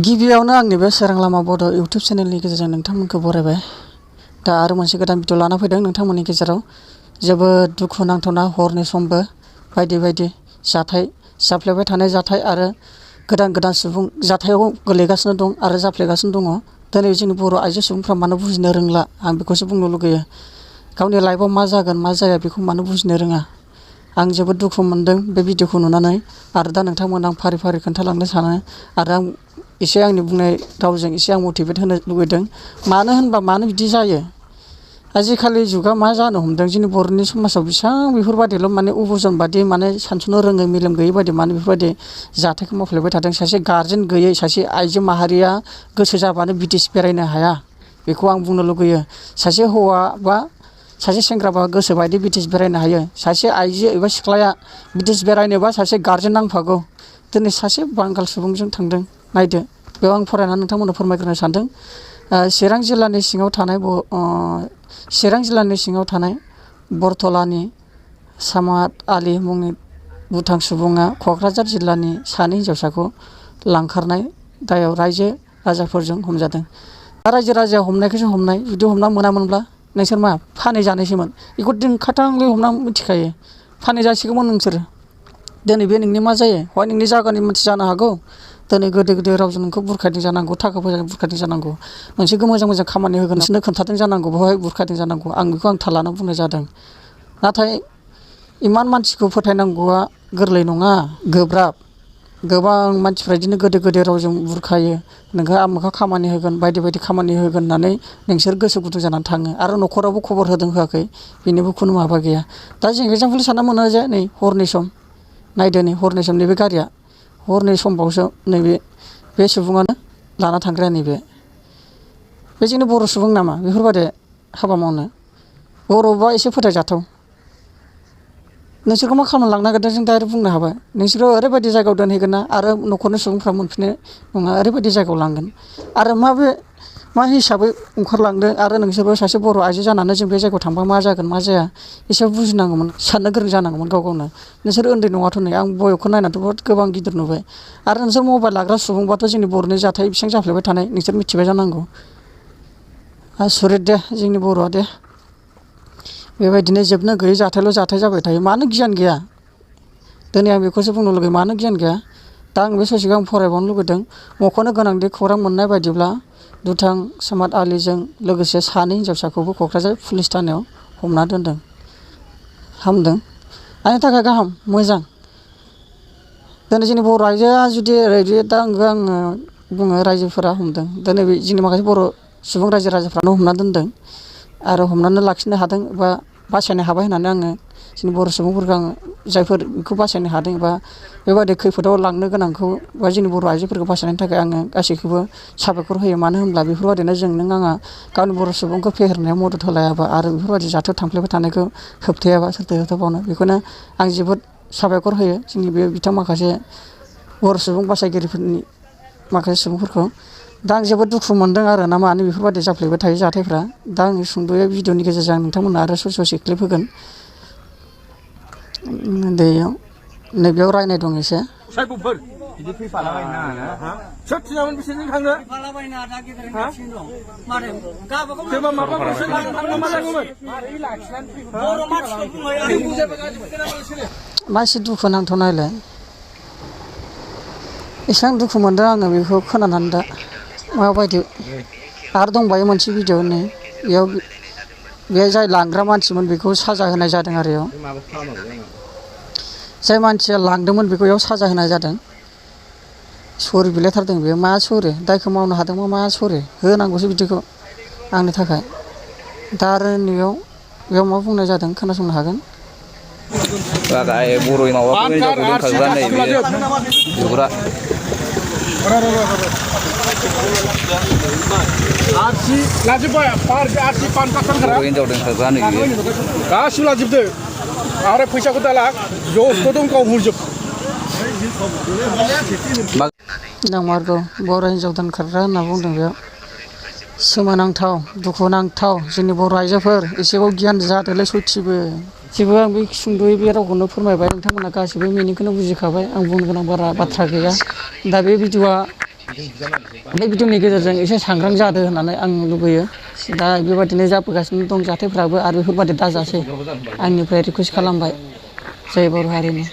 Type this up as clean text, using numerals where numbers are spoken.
गिबियावनो आंनि बे सोरां लामा बड' इउटुब चेनेलनि गेजेरजों नोंथांमोनखौ बरायबाय। दा आरो मोनसे गोदान भिडिअ लाना फैदों नोंथांमोननि गेजेराव। जोबोद दुखु नांथावना हरनि समबो बायदि बायदि जाथाय जाफ्लेबाय थानाय जाथाय आरो गोदान गोदान सुबुं जाथायाव गोलैगासिनो दं आरो जाफ्लेगासिनो दङ। दिनै जोंनि बर' आइजो सुबुंफ्रा मानो बुजिनो रोंला आं बेखौसो बुंनो लुगैयो। गावनि लाइफआव मा जागोन मा जाया बेखौ मानो बुजिनो रोङा। आं जोबोद दुखु मोनदों बे भिडिअखौ नुनानै आरो दा नोंथांमोन आं फारि फारि खोन्थालांनो सानो आरो आं एसे आंनि बुंनाय रावजों एसे आं मटिभेट होनो लुगैदों। मानो होनबा मानो बिदि जायो? आजिखालि जुगा मा जानो हमदों जोंनि बर'नि समाजाव बेसेबां बेफोरबायदिल' माने अबजन बादि माने सानस'नो रोङै मेलेम गैयै बायदि माने बेफोरबायदि जाथायखौ मावफ्लेबाय थादों। सासे गारजेन गैयै सासे आइजो माहारिया गोसो जाबानो बिदेश बेरायनो हाया बेखौ आं बुंनो लुगैयो। सासे हौवा बा सासे सेंग्राबा गोसो बायदि बिदेश बेरायनो हायो। सासे आइजो एबा सिख्लाया बिदेश बेरायनोबा सासे गारजेन नांफागौ। दिनै सासे बांगाल सुबुंजों थांदों नायदो। बेयाव आं फरायनानै नोंथांमोननो फोरमायग्रोनो सानदों। चिरां जिल्लानि सिङाव थानाय बरथलानि सामाद आलि मुंनि दुथां सुबुङा क'क्राझार जिल्लानि सानै हिनजावसाखौ लांखारनाय दायाव रायजो राजाफोरजों हमजादों। दा रायजो राजाया हमनायखौसो हमनाय, जुदि हमना मोनामोनब्ला नोंसोर मा फानै जानायसोमोन। बेखौ दिनखाथांलै हमना मिथिखायो फानै जासिगौमोन नोंसोर। दिनै बे नोंनि मा जायो? हय नोंनि जायगानि मानसि जानो हागौ। दिनै गोदो गोदो रावजों नोंखौ बुरखायदों जानांगौ, थाखा फैसा बुरखायदों जानांगौ, मोनसे मोजां मोजां खामानि होगोन बिसोरनो खोन्थादों जानांगौ, बेवहाय बुरखायदों जानांगौ। आं बेखौ थाल लानानै बुंनाय जादों। नाथाय इमान मानसिखौ फोथायनांगौआ गोरलै नङा, गोब्राब। गोबां मानसिफ्रा बिदिनो गोदो गोदो रावजों बुरखायो, नोंखौ आमुखा खामानि होगोन बायदि बायदि खामानि होगोन होननानै नोंसोर गोसो गुदुं जानानै थाङो आरो न'खरावबो खबर होदों होआखै बेनिबो खुनु माबा गैया। दा जों एगजामपोल सानना मोनो जे नै हरनि सम नायदो, नै हरनि सम नैबे गारिया हरनि समबावसो नैबे बे सुबुङानो लाना थांग्राया नैबे बे जोंनि बर' सुबुं नामा बेफोरबायदि हाबा मावनो? बर'बा एसे फोथायजाथाव। नोंसोरखौ मा खालामना लांनो नागिरदों जों डाइरेक्ट बुंनो हाबाय। नोंसोरो ओरैबायदि जायगायाव दोनहैगोन ना आरो न'खरनि सुबुंफ्रा मोनफिननो नङा, ओरैबायदि जायगायाव लांगोन। आरो मा हिसाबै ओंखारलांदों आरो नोंसोरबो सासे बर' आइजो जानानै जों बे जायगायाव थांबा मा जागोन मा जाया एसे बुजिनांगौमोन, साननो गोरों जानांगौमोन गाव गावनो। नोंसोर उन्दै नङाथ' नै आं बयखौ नायनानैथ' बहुद गोबां गिदिर नुबाय। आरो नोंसोर मबाइल लाग्रा सुबुंबाथ' जोंनि बर'नि जाथाय बेसेबां जाफ्लेबाय थानाय नोंसोर मिथिबाय जानांगौ। आसुरित दे जोंनि बर'आ दे। बेबायदिनो जोबनो गैयै जाथायल' जाथाय जाबाय थायो। मानो गियान गैया? दिनै आं बेखौसो बुंनो लुगैयो, मानो गियान गैया? दा आं बे ससेखौ आं फरायबावनो लुगैदों। मख'नो गोनांदि खौरां मोननाय बायदिब्ला दुथां सामाद आलिजों लोगोसे सानै हिनजावसाखौबो क'क्राझार पुलिस थानायाव हमना दोनदों। हामदों, आंनि थाखाय गाहाम, मोजां। दिनै जोंनि बर' आइजोआ जुदि ओरैदि दा आङो बुङो रायजोफोरा हमदों। दिनै जोंनि माखासे बर' सुबुं रायजो राजाफ्रानो हमना दोनदों आरो हमनानै लाखिनो हादों एबा बासायनो हाबाय होननानै आङो जोंनि बर' सुबुंफोरखौ आङो जायफोर बेखौ बासायनो हादों एबा बेबायदि खैफोदाव लांनो गोनांखौ बा जोंनि बर' आइजोफोरखौ बासायनायनि थाखाय आङो गासैखौबो साबायखर होयो। मानो होनब्ला बेफोरबायदिनो जों नों आंहा गावनि बर' सुबुंखौ फेहेरनायाव मदद होलायाबा आरो बेफोरबायदि जाथाय थांफ्लेबाय थानायखौ होबथायाबा सोरथो होबथाबावनो। बेखौनो आं जोबोद साबायखर होयो जोंनि बे माखासे बर' सुबुं बासायगिरिफोरनि माखासे सुबुंफोरखौ। दा आं जोबोद दुखु मोनदों आरो ना मानो बेफोरबायदि जाफ्लेबाय थायो जाथायफ्रा। दा आं सुंद'यै भिडिअनि गेजेरजों आं नोंथांमोननो आरो ससे क्लिप होगोन। नैबेयाव रायनाय दं एसे। बिदि फैफालाबायनो नाङा। सोर थिनामोन बिसोरजों थांनो? फैफालाबायनो दा गेदेर गासिनो दं। मारै गाबागाव सोरबा माबा मोनसे लांनो मा जागौमोन? मारै लाखिनानै बर' मानसिखौ बुंबाय आं बुजायबा गाज्रि खोनाबाय बिसोरो। मा एसे दुखु नांथाव नायलाय। एसेबां दुखु मोनदों आङो बेखौ खोनानानै दा माबायदि। आरो दंबायो मोनसे भिडिअ नै बेयाव बे जाय लांग्रा मानसिमोन बेखौ साजा होनाय जादों आरो बेयाव जाय मानसिया लांदोंमोन बेखौ बेयाव साजा होनाय जादों। सरि बिलायथारदों बेयो। मा सरि? दायखौ मावनो हादोंबा मा सरि होनांगौसो बिदिखौ आंनि थाखाय। दा आरो बेयाव मा बुंनाय जादों खोनासंनो हागोन। बर'नि माबाखौ हिनजावखौ दोनखाग्रा नैबे बिगुरा बर' हिनजाव दोनखाग्रा नैबे गासिबो लाजोबदो आरो फैसाखौ दाला ज'थ' दं गाव हरजोब। नांमारगौ बर' हिनजाव दोनखारग्रा होनना बुंदों बेयाव। सोमोनांथाव दुखुनांथाव जोंनि बर' आइजोफोर एसेबाव गियान जादोलै सयथिबो जेबो आं बे सुंद'यै बे रावखौनो फोरमायबाय नोंथांमोना गासैबो मिनिंखौनो बुजिखाबाय आं बुंनो गोनां बारा बाथ्रा गैया दा बे भिडिअ'नि गेजेरजों एसे सांग्रां जादों होननानै आं लुबैयो दा बेबादिनो जाबोगासिनो दं जाथायफ्राबो आरो बेफोरबादि दाजासै आंनिफ्राय रिकुवेस्ट खालामबाय जय बर' हारिनि